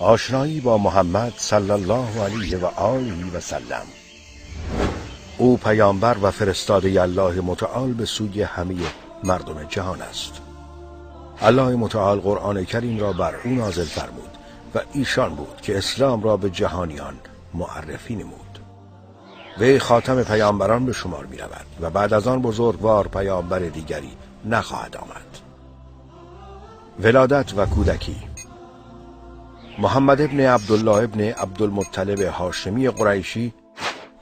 آشنایی با محمد صلی الله علیه و آله و سلم. او پیامبر و فرستاده الله متعال به سوی همه مردم جهان است. الله متعال قرآن کریم را بر او نازل فرمود و ایشان بود که اسلام را به جهانیان معرفی نمود. وی خاتم پیامبران به شمار می رود و بعد از آن بزرگوار پیامبر دیگری نخواهد آمد. ولادت و کودکی. محمد ابن عبدالله ابن عبدالمطلب هاشمی قریشی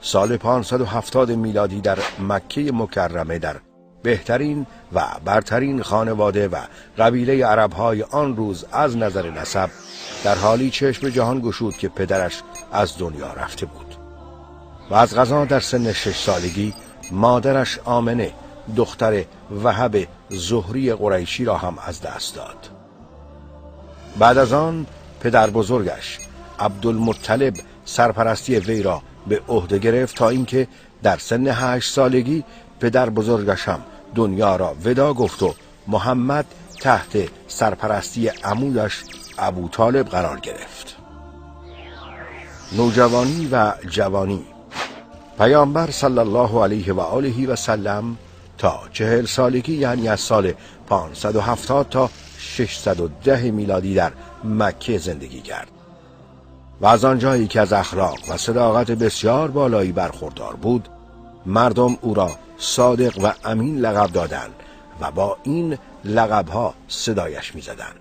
سال 570 میلادی در مکه مکرمه در بهترین و برترین خانواده و قبیله عربهای آن روز از نظر نسب در حالی چشم جهان گشود که پدرش از دنیا رفته بود و از قضا در سن 6 سالگی مادرش آمنه دختر وهب زهری قریشی را هم از دست داد. بعد از آن پدر بزرگش عبدالمطلب سرپرستی وی را به عهده گرفت تا اینکه در سن 8 سالگی پدر بزرگش هم دنیا را ودا گفت و محمد تحت سرپرستی عمویش ابو طالب قرار گرفت. نوجوانی و جوانی. پیامبر صلی الله علیه و آله و سلم تا 40 سالگی، یعنی از سال 570 تا 610 میلادی در مکه زندگی کرد و از آنجایی که از اخلاق و صداقت بسیار بالایی برخوردار بود، مردم او را صادق و امین لقب دادند و با این لقبها صدایش می‌زدند.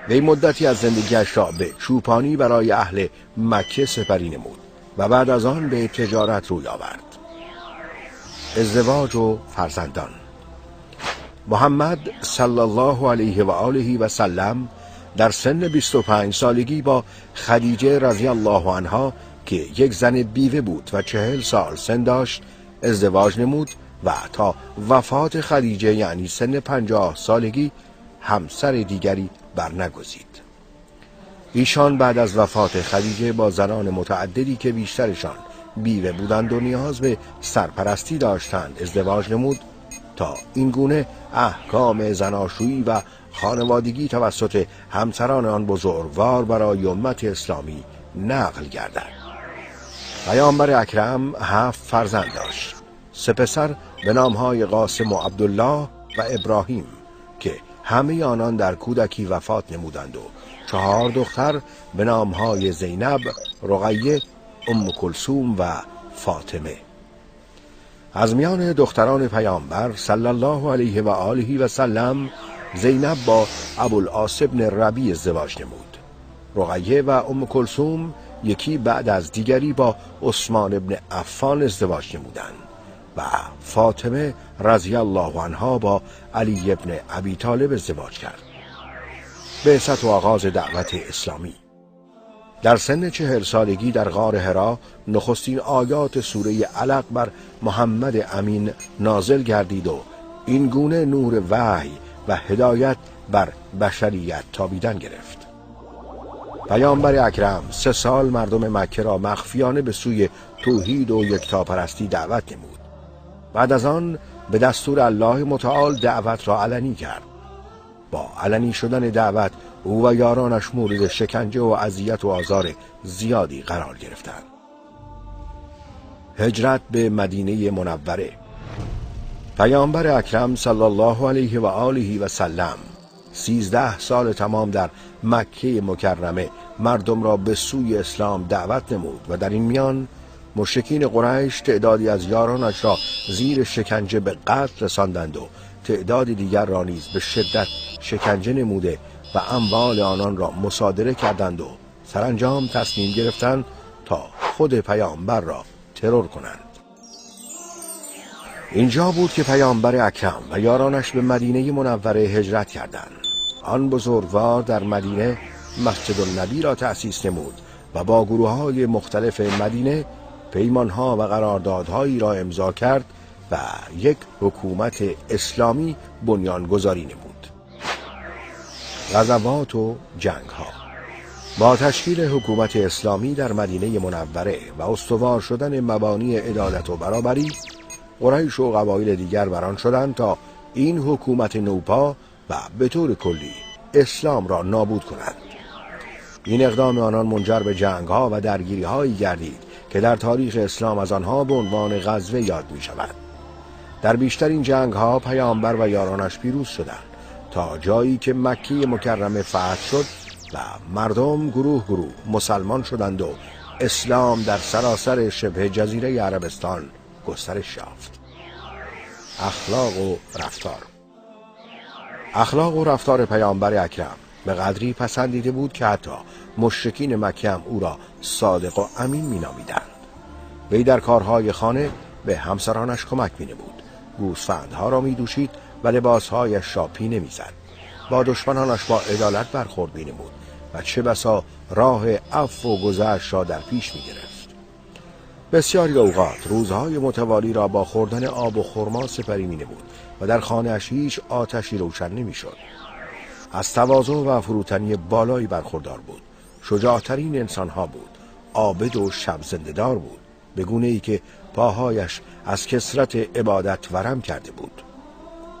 وی مدتی از زندگیش را به چوپانی برای اهل مکه سپری نمود و بعد از آن به تجارت روی آورد. ازدواج و فرزندان. محمد صلی الله علیه و آله و سلم در سن 25 سالگی با خدیجه رضی الله عنها که یک زن بیوه بود و 40 سال سن داشت ازدواج نمود و تا وفات خدیجه، یعنی سن 50 سالگی، همسر دیگری برنگزید. ایشان بعد از وفات خدیجه با زنان متعددی که بیشترشان بیوه بودند و نیاز به سرپرستی داشتند ازدواج نمود تا این گونه احکام زناشویی و خانوادگی توسط همسران آن بزرگوار برای امت اسلامی نقل گردد. پیامبر اکرم 7 فرزند داشت، 3 پسر به نامهای قاسم و عبدالله و ابراهیم که همه آنان در کودکی وفات نمودند و 4 دختر به نامهای زینب، رقیه، ام کلثوم و فاطمه. از میان دختران پیامبر صلی الله علیه و آله و سلم، زینب با ابوالعاص بن ربیع ازدواج نمود. رقیه و ام کلثوم یکی بعد از دیگری با عثمان ابن عفان ازدواج نمودند و فاطمه رضی الله عنها با علی ابن ابی طالب ازدواج کرد. بعثت و آغاز دعوت اسلامی. در سن 40 سالگی در غار حرا نخستین آیات سوره علق بر محمد امین نازل گردید و این گونه نور وحی و هدایت بر بشریت تابیدن گرفت. پیامبر اکرم 3 سال مردم مکه را مخفیانه به سوی توحید و یکتاپرستی دعوت نمود. بعد از آن به دستور الله متعال دعوت را علنی کرد. با علنی شدن دعوت او و یارانش مورد شکنجه و اذیت و آزار زیادی قرار گرفتند. هجرت به مدینه منوره. پیامبر اکرم صلی الله علیه و آله و سلم 13 سال تمام در مکه مکرمه مردم را به سوی اسلام دعوت نمود و در این میان مشرکین قریش تعدادی از یارانش را زیر شکنجه به قتل رساندند و تعداد دیگر را نیز به شدت شکنجه نموده و اموال آنان را مصادره کردند و سرانجام تصمیم گرفتند تا خود پیامبر را ترور کنند. اینجا بود که پیامبر اکرم و یارانش به مدینه منوره هجرت کردند. آن بزرگوار در مدینه مسجد النبی را تأسیس نمود و با گروه‌های مختلف مدینه پیمانها و قراردادهایی را امضا کرد و یک حکومت اسلامی بنیانگذاری نمود. غزوات و جنگها. با تشکیل حکومت اسلامی در مدینه منوره و استوار شدن مبانی عدالت و برابری، قریش و قبایل دیگر بران شدند تا این حکومت نوپا و به طور کلی اسلام را نابود کنند. این اقدام آنان منجر به جنگ‌ها و درگیری‌هایی گردید که در تاریخ اسلام از آنها به عنوان غزوه یاد می‌شود. در بیشتر این جنگ‌ها پیامبر و یارانش پیروز شدند تا جایی که مکه مکرمه فتح شد و مردم گروه گروه مسلمان شدند و اسلام در سراسر شبه جزیره عربستان گسترش یافت. اخلاق و رفتار. اخلاق و رفتار پیامبر اکرم به قدری پسندیده بود که حتی مشرکین مکه هم او را صادق و امین مینامیدند. وی در کارهای خانه به همسرانش کمک مینمود، گوسفندها را میدوشید و لباسهایش را پینه میزد. با دشمنانش با عدالت برخورد مینمود و چه بسا راه عفو و گذشت را در پیش میگرفت. بسیاری اوقات روزهای متوالی را با خوردن آب و خرما سپری مینمود و در خانه‌اش هیچ آتشی روشن نمیشد. از تواضع و فروتنی بالایی برخوردار بود. شجاعترین انسانها بود. عابد و شب زنده‌دار بود، به گونه ای که پاهایش از کثرت عبادت ورم کرده بود.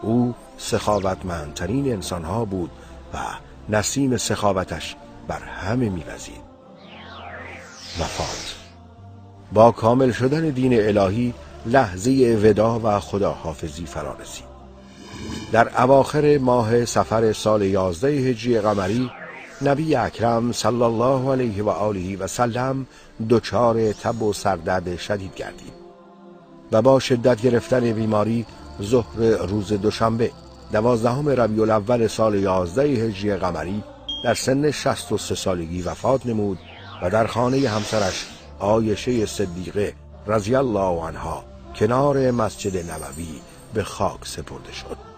او سخاوتمندترین انسانها بود و نسیم سخاوتش بر همه می‌وزید. وفات. با کامل شدن دین الهی لحظه وداع و خداحافظی فرا رسید. در اواخر ماه صفر سال 11 هجری قمری نبی اکرم صلی الله علیه و آله و سلم دچار تب و سردرد شدید گردید و با شدت گرفتن بیماری ظهر روز دوشنبه 12 ربیع الاول سال 11 هجری قمری در سن 63 سالگی وفات نمود و در خانه همسرش عایشه صدیقه رضی الله عنها کنار مسجد نبوی به خاک سپرده شد.